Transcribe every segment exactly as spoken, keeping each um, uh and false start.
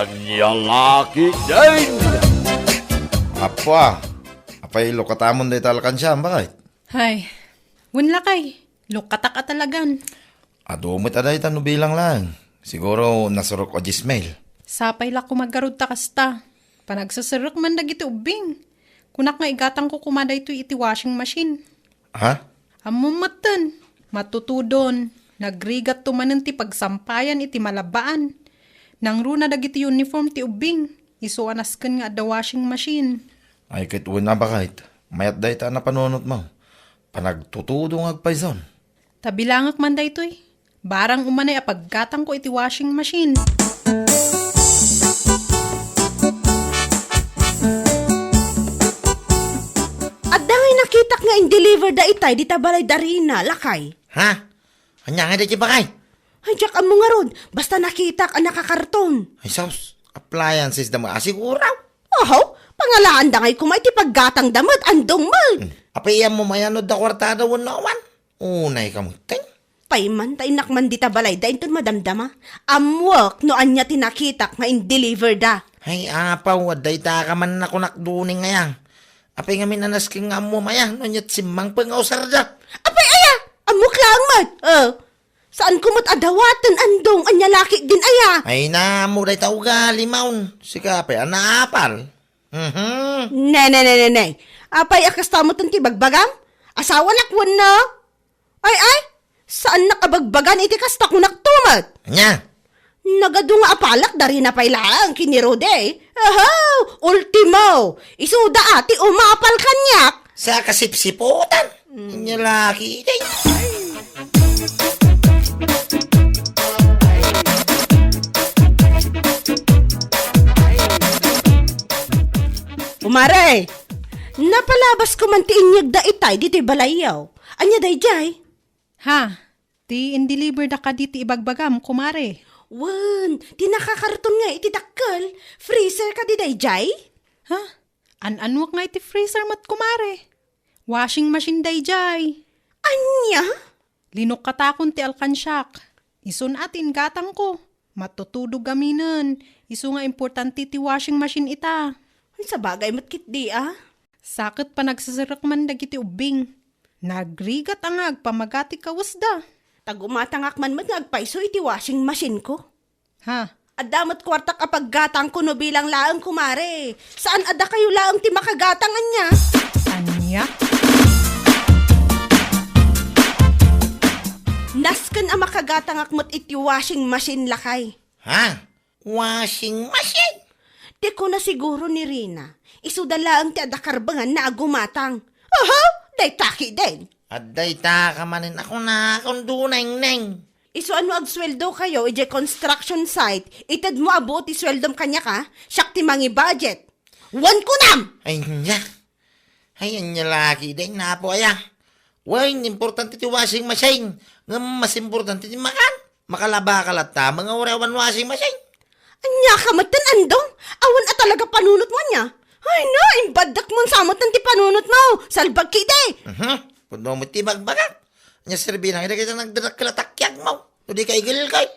Ania la ketdin? Apo, a. Apay, lukatamon dayta alkansiam, baket? Hay, wen lakay, lukatak a talagan. Adu met a dayta no bilang laeng. Siguro nasurok a dies mil. Sapay la koma ngarud ta kasta. Panagseserrek man dagiti ubbing. Kunak nga igatangko koma daytoy iti washing machine. Ha? Ammom metten, matutudon, nagrigatto manen ti pagsampayan iti malabaan. Nangruna dagiti uniform ti ubbing, isu a nasken nga adda washing machine. Ay, ket wen a, baket, mayat dayta a napanunotmo. Panagtutudo nga agpayson. Ta bilangek man daytoy. Barang umanay a paggatangko iti washing machine. Adda ngay nakitak nga in-deliver da itay dita balay da Rina, lakay. Ha? Ania ngay daydi, baket? Ay, diak ammo ngarud. Basta nakitak a nakakarton. Ay, sus. Appliances da met a siguro. Oho, pangalaanda ngay koma iti paggatangda met, andong met. Hmm. Apay, ammom aya no adda kuartada wenno awan? Unay ka metten. Pay man, ta innak man dita balayda inton madamdama. Ammuek no ania ti nakitak nga in-deliver da. Ay, apaw, adda ita ka man nakunak, Duning, aya. Apay ngamin a nasken nga ammom aya no ania't simmangpet nga usarda? Apay aya? Ammok laeng met. Eh, saanko met a dawaten, andong, ania la ketdin aya? Ay, na, ammo dayta ugali, maun. Sika pay a naapal. Mhm. Ne, ne, ne, ne, ne. Apay a kasta metten ti bagbagam? Asawanak wenno? Ay, ay, saannak a bagbagan iti kasta, kunakto met. Ania? Nagadu nga apalak da Rina pay laeng ken ni Rudy. Ahaw, ultimo, isuda a ti umapal kaniak. Sa kasipsiputan. Mm. Ania la ketdin. Kumare, napalabasko man ti inyegda itay ditoy balayyo. Ania daydiay? Ha? Ti in-deliver da kadi ti ibagbagam, kumare? Wen, ti nakakarton nga iti dakkel. Freezer kadi daydiay? Ha? An-anuak nga iti freezer met, kumare? Washing machine daydiay. Ania? Linukkatakon ti alkansiak. Isun a ti inggatangko. Matutudog aminen. Isu nga importante ti washing machine ita. Ay, sabagay met ketdi a. Sa ket panagseserrek man dagiti ubbing. Nagrigat a nga agpamagati kawesda. Ta gumatangak man met nga agpayso iti washing machine ko. Ha? Adda met kuartak a paggatangko no bilang laeng, kumare. Saan a dakayo laeng ti makagatang, ania? Ania? Nasken a makagatangak met iti washing machine, lakay. Ha? Washing machine? Ti kuna siguro ni Rina, isuda laeng ti adda karbenganna a gumatang. Oho, dayta ketdin. Adda ita ka manen a kunakon, Dunengneng. Isu a no agsueldokayo idiay construction site, itedmo a buot ti sueldom kaniak a, siak ti mangi-budget. Wen kunam! Ay, nia. Ay, ania la ketdin, Apo, aya. Wen, importante ti washing machine. Ngem mas importante ti makan. Makalabaka latta, nga uray awan washing machine. Ania ka metten, andong? Awan a talaga panunotmo ania? Ay na, imbaddekmon sa metten ti panunotmo. Salbag ketdi. Mhm. Pudno met ti bagbagak. Ania serbina nga dagiti nagdadakkel a takiagmo? No di ka igilgay.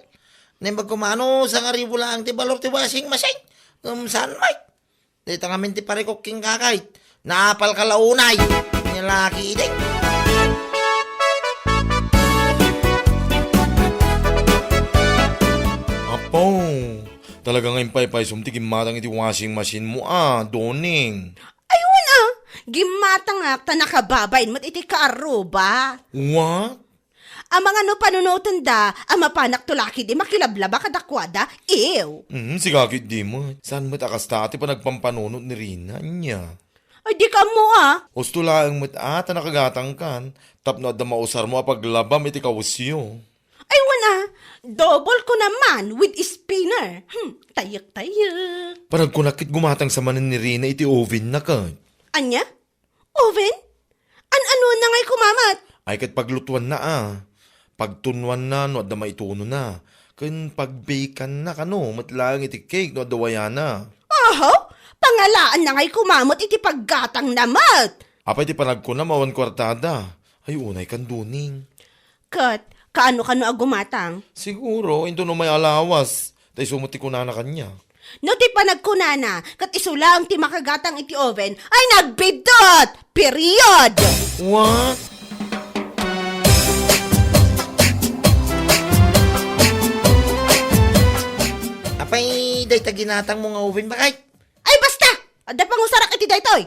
Naimbag ko mano, sangaribu laeng ti balor ti washing machine. Ngem saan met? Dayta ngamin ti parikok kenka, kayat. Naapalka la unay. Ania la ketdin. Apo, talaga nga impaypaysom ti gimmatang iti washing machine mo a, Doneng. Ay, wen a. Gimmatangak ta nakababain met iti kaarruba. What? Amangan no panunotenda a mapanakto la ketdi makilablaba kadakuada? Ew! Mm, sika ketdi met. Saan met a kasta ti panagpampanunot ni Rina, ania? Ay, di ka ammo a. Husto laeng met a ta nakagatangkan tapno adda mausarmo a paglabam iti kawesyo. Ay, wen a. Double ko naman with spinner. Hmm, tayek-tayek. Panagkunak ket gumatang sa manen ni Rina iti oven na ket. Ania? Oven? An-anuanna ngay koma met? Ay, ket paglutuanna a. Pagtunoanna no adda maitunona. Ken pagbakeanna kano met laeng iti cake no adda wayana. Aha! Pangalaanna ngay koma met iti paggatangna met! Apay ti panagkunam awan kuartada? Ay, unay kan Doneng. Ket, kaano kano a gumatang? Siguro, inton umay a lawas. Ta isu met ti kunana kaniak. No ti panagkunana, ket isu laeng ti makagatang iti oven, ay nagbiddut! Period! What? Apay, dayta ginatangmo nga oven, bakay? Ay, basta! Adda pangusarak iti daytoy!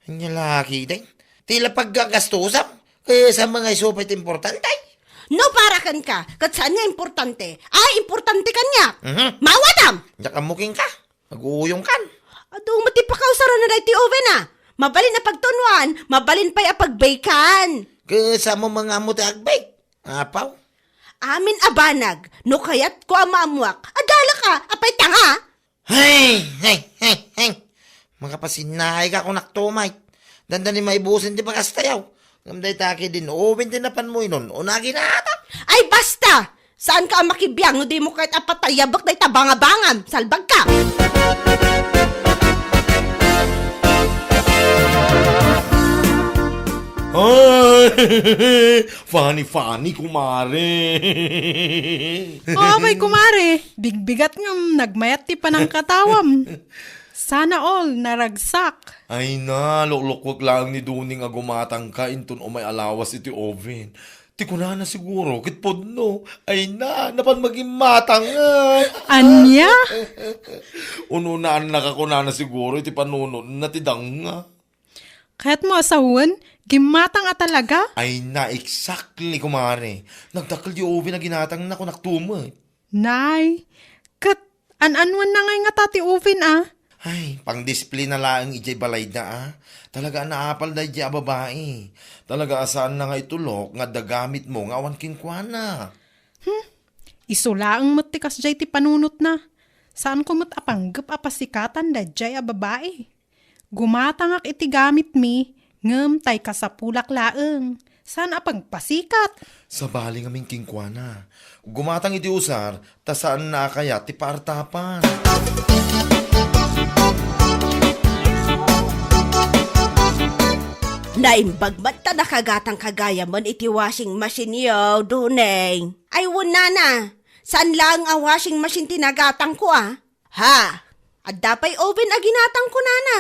Anya laki, day. Tila paggagastusam. Kaysa mga isu pay ti importante. No para kenka, ket saan nga importante? Ay, importante kaniak. Mhm. Mawatam! Diak ammo kenka. Aguyong kan. Adu met ti pakausaran na daytoy oven, a. Mabalin a pagtunwan, mabalin pay a pagbakean. Kaysa mo mga ammo ti agbake. Apaw. Amin a banag, no kayatko a maammuak, adalaka, apay tanga? Hey, hey, hey, hey. Makapasinnaay ka kunak tumay. Dandani maibusin ti bagas tayaw. Ngem dayta ket din oven ti napan mo inon, unagi na ata. Ay, basta! Saan ka a makibiang no di mo kayat a patayabek dayta bangabangam? Salbag ka! Ay! Funny, funny, kumare. O, apay, kumare. Bigbigat ngem nagmayat ti panangkatawam. Sana all naragsak. Ay na, luklukwek laeng ni Duning a gumatangka inton umay a lawas iti oven. Ti kunana siguro, ket pudno. Ay na, napan magimmatangan. Ania? Ununaan nakakunana siguro iti panunotna ti danga. Kayatmo a sawen, gimmatang a talaga? Ay na, exactly, kumare. Nagdakkel di oven a ginatangna, kunak tumet. Nay, ket an-anuanna ngay ngata ti oven, a? Ay, pangdisiplina laeng idiay balayda, a. Talaga a naapal daydiay a babai. Talaga a saanna nga itulok nga adda gamitmo nga awan kenkuana. Hmm, isu laeng met ti kasdiay ti panunotna. Saanko met a panggep a pasikatan daydiay a babai. Gumatangak iti gamitmi, ngem tay kasapulak laeng. Saan a pagpasikat? Sabali ngamin kenkuana. Gumatang iti usar, ta saanna a kayat ti paartapan. Naimbag met ta nakagatang ka gayamen iti washing machine yo, Duneng. Ay, wen, nana. Saan laeng a washing machine ti nagatangko, a? Ha? Adda pay oven a ginatangko, nana?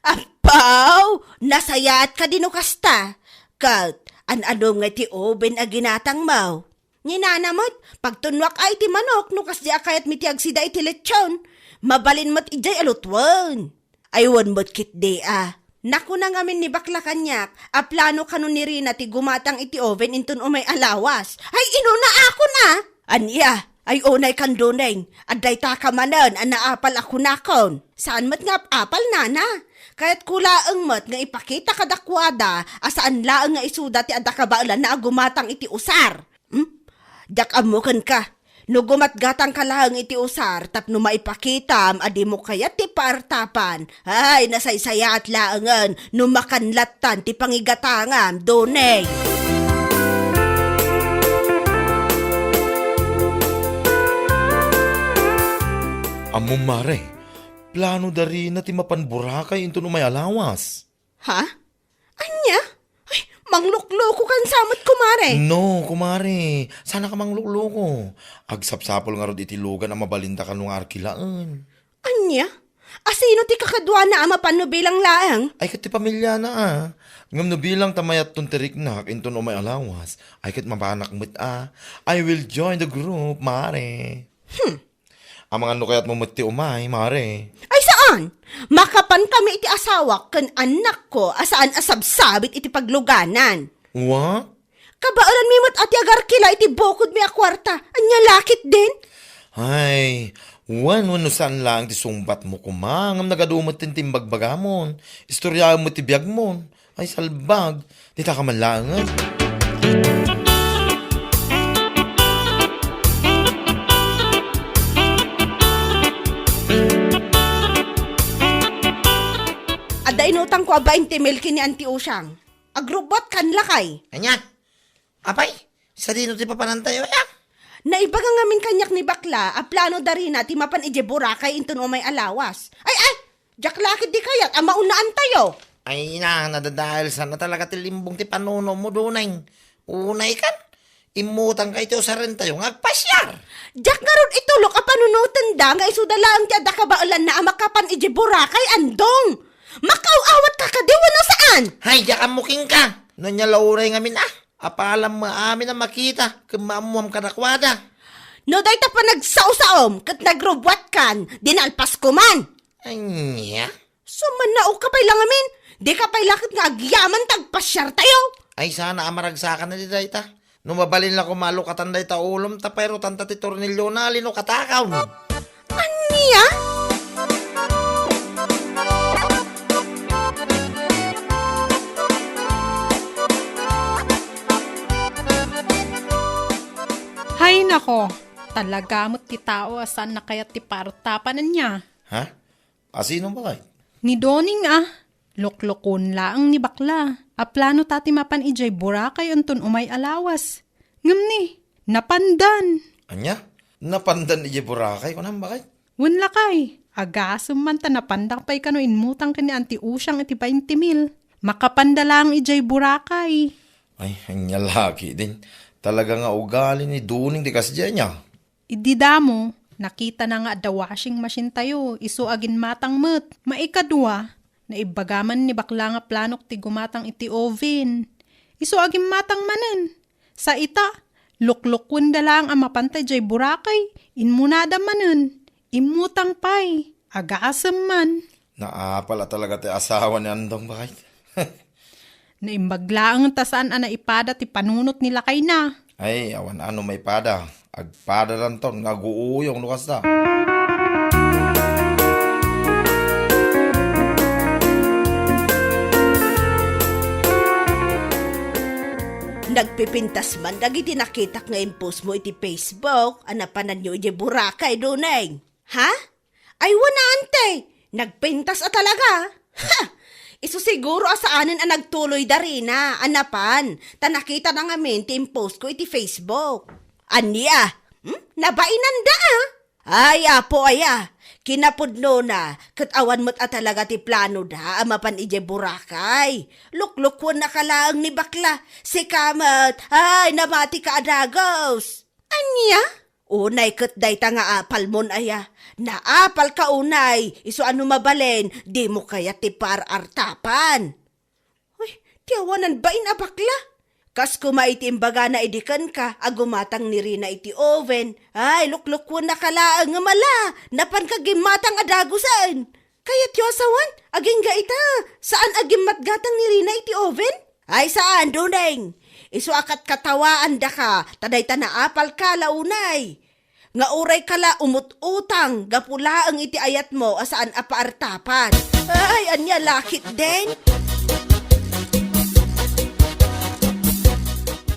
Apaw! Nasayaat kadi no kasta? Ket, an-anom nga iti oven a ginatangmo? Ni nana met, pagtunnuak a iti manok no kasdi a kayatmi ti agsida iti lechon. Mabalin met idiay a lutuen. Ay, wen met ketdi, a. Nakuna ngamin ni bakla kaniak a plano kano ni Rina ti gumatang iti oven inton umay a lawas. Ay, inuna akon, a! Ania? Ay, unay kan Duneng. Adda dayta ka manen a naapal a kunakon. Saan met nga ap-apal, nana? Kayatko laeng met nga ipakita kadakuada a saan laeng nga isuda ti adda kabaelanna a gumatang iti usar. Hmm? Diak ammo kenka. No gumatgatangka laeng iti usar tapno maipakitam a dimo kayat ti paartapan, ay, nasaysayaat laengen no makan lattan ti pangigatangam, Duneng. Ammom, mare, plano da Rina ti mapan Boracay inton umay a lawas. Ha? Ania? Ay, manglukluko kan sa met, kumare. No, kumare. Saan a ka manglukluko. Agsapsapul ngarud iti lugan a mabalinda kano nga arkilaen. Ania? Asino ti kakaduana a mapan no bilang laeng? Ay, ket ti pamiliana, a. Ngem no bilang ta mayatton ti riknak inton umay a lawas, ay, ket mapanak met, a. I will join the group, mare. Hmm. Amangan no kayatmo met ti umay, mare. Ay, saan! Makapan kami iti asawak ken annakko a saan a sabsabit iti pagluganan. Wa? Kabaelanmi met a ti agarkila iti bukodmi a kuarta. Ania la ketdin? Ay, wen, wenno saan laeng ti sungbatmo koma, ngem nagadu met ti imbagbagamon. Istoriaem met ti biagmon. Ay, salbag. Dita ka man laengen. Adda inutangko a bainte mil ken ni Auntie Usiang. Agrubbuat kan lakay. Ania? Apay, sadino ti papanantayo, aya? Naibaga ngamin kaniak ni bakla a plano da Rina ti mapan idiay Boracay inton umay a lawas. Ay, ay! Diak la ketdi kayat a maunaantayo. Ay na, nadadaelsan na talaga ti limbong ti panunomo, Duneng. Unay kan, immutangka iti usarentayo nga agpasiar. Diak ngarud itulok a panunoten, Da nga isuda laeng ti adda kabaelanna a makapan idiay Boracay, Andong. Makaaw-awat ka kadi wenno saan? Hay, diak ammo kenka. No ania la uray ngamin, ah. Apalam met amin a makita, ken maammuam kadakuada. No dayta panagsaosaom ket nagrubbuatkan, di nalpas ko man. Ania? Sumannao ka pay la ngamin, di ka pay la ket nga agyaman ta agpasiartayo. Ay, sana a maragsakan na di dayta. No mabalin la koma a lukatan dayta ulom, ta pairutanta ti tornillona, linukatakaw. Ania? Hay nako, talaga met ti tao a saan nakayat ti paartapan ania. Ha? Asino, baket? Ni Doning a, luklukon laeng ni bakla. A plano ta ti mapan idiay Boracay inton umay a lawas. Ngem ni, napandan. Ania? Napandan idiay Boracay, kunam, baket? Wen lakay, agasem man ta napanda pay kano immutang ken ni Auntie Usiang iti bainte mil. Makapanda laeng idiay Boracay. Ay, ania laki din. Talaga nga ugali ni Doning ti kasdiay ania. Idi damo, nakitana nga adda washing machine tayo, isu a ginmatang met. Maikadua, naibbaga man ni bakla nga planok ti gumatang iti oven. Isu a ginmatang manen. Sa ita, luklukuenda laeng a mapanta idiay Boracay, immunada manen. Immutang pay, agasem man. Naapal a talaga ti asawa ni Andong, baket. Naimbag laeng ta saan a naipada ti panunot ni lakayna. Ay, awan a no maipada. Agpadalanton nga aguuyong no kasta. Nagpipintas man dagiti nakitak nga impost mo iti Facebook a napananyo idiay Boracay, Doneng. Ha? Ay, wen a, ante! Nagpintas a talaga! Ha! Isu siguro a saanen a nagtuloy da Rina a napan, ta nakitana ngamin ti impost ko iti Facebook. Ania? Hmm? Nabainanda, a? Ay, apo aya, kinapudnona, ket awan met a talaga ti plano da a mapan idiay Boracay. Luklukuennaka laeng ni bakla, sika met, ay, namati ka a dagus. Ania? Unay ket dayta nga apalmon aya. Naapalka unay, isu a no mabalin, dimo kayat ti paartapan. Uy, ti awanan bain a bakla. Kas koma iti imbagana idi kenka a gumatang ni Rina iti oven. Ay, luklukuennaka laeng nga mala, napanka gimmatang a dagusen. Kayatyo a sawen, agingga ita, saan a gimmatgatang ni Rina iti oven? Ay saan, Doneng. Isu a katkatawaandaka, ta dayta naapalka la unay. Nga urayka la umut-utang, gapu laeng iti ayatmo a saan a paartapan. Ay, ania lakit den?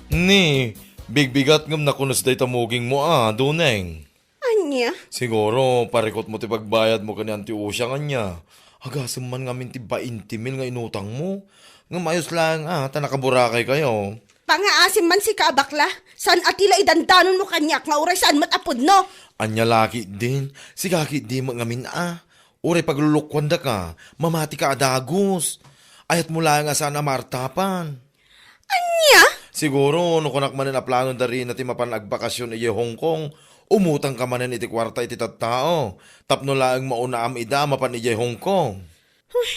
Ni, bigbigat ngem nakunes dayta mugingmo a, Doneng. Ania? Siguro, parikutmo ti pagbayadmo ken ni Auntie Usiang ania. Agasem man ngamin ti bainte mil nga inutangmo. Ngem ayos laeng a, ta nakaburakay kayo. Pangaasim man sika a bakla, saan a ti la idandanonmo kaniak nga uray saan met a pudno. Ania laki din, sika ki di met ngamin a. Uray paglulukuandaka, mamatika a dagus. Ayatmo laeng a saan a maartapan. Ania? Siguro, no kunak manen a plano da Rina ti mapan agbakasyon idiay Hong Kong, umutangka manen iti kuarta iti tattao, tapno laeng maunaam ida a mapan idiay Hong Kong. Uy.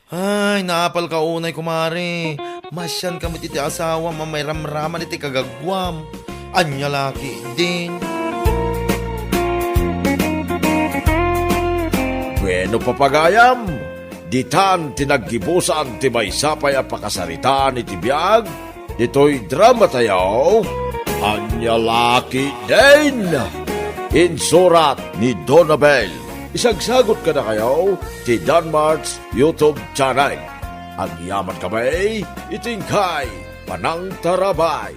Ay, naapalka unay, kumare. Masianka met iti asawam a mairamraman iti kagaguam. Ania laki din. Bueno, papagayam, ditan ti naggibusan ti maysa pay a pakasaritaan iti biag ditoy drama tayo, Ania Laki Din. Insurat ni Donabel. Isagsagot kadakayo ti Danmart's YouTube channel. Agyaman kami iti inkay panangtarabay.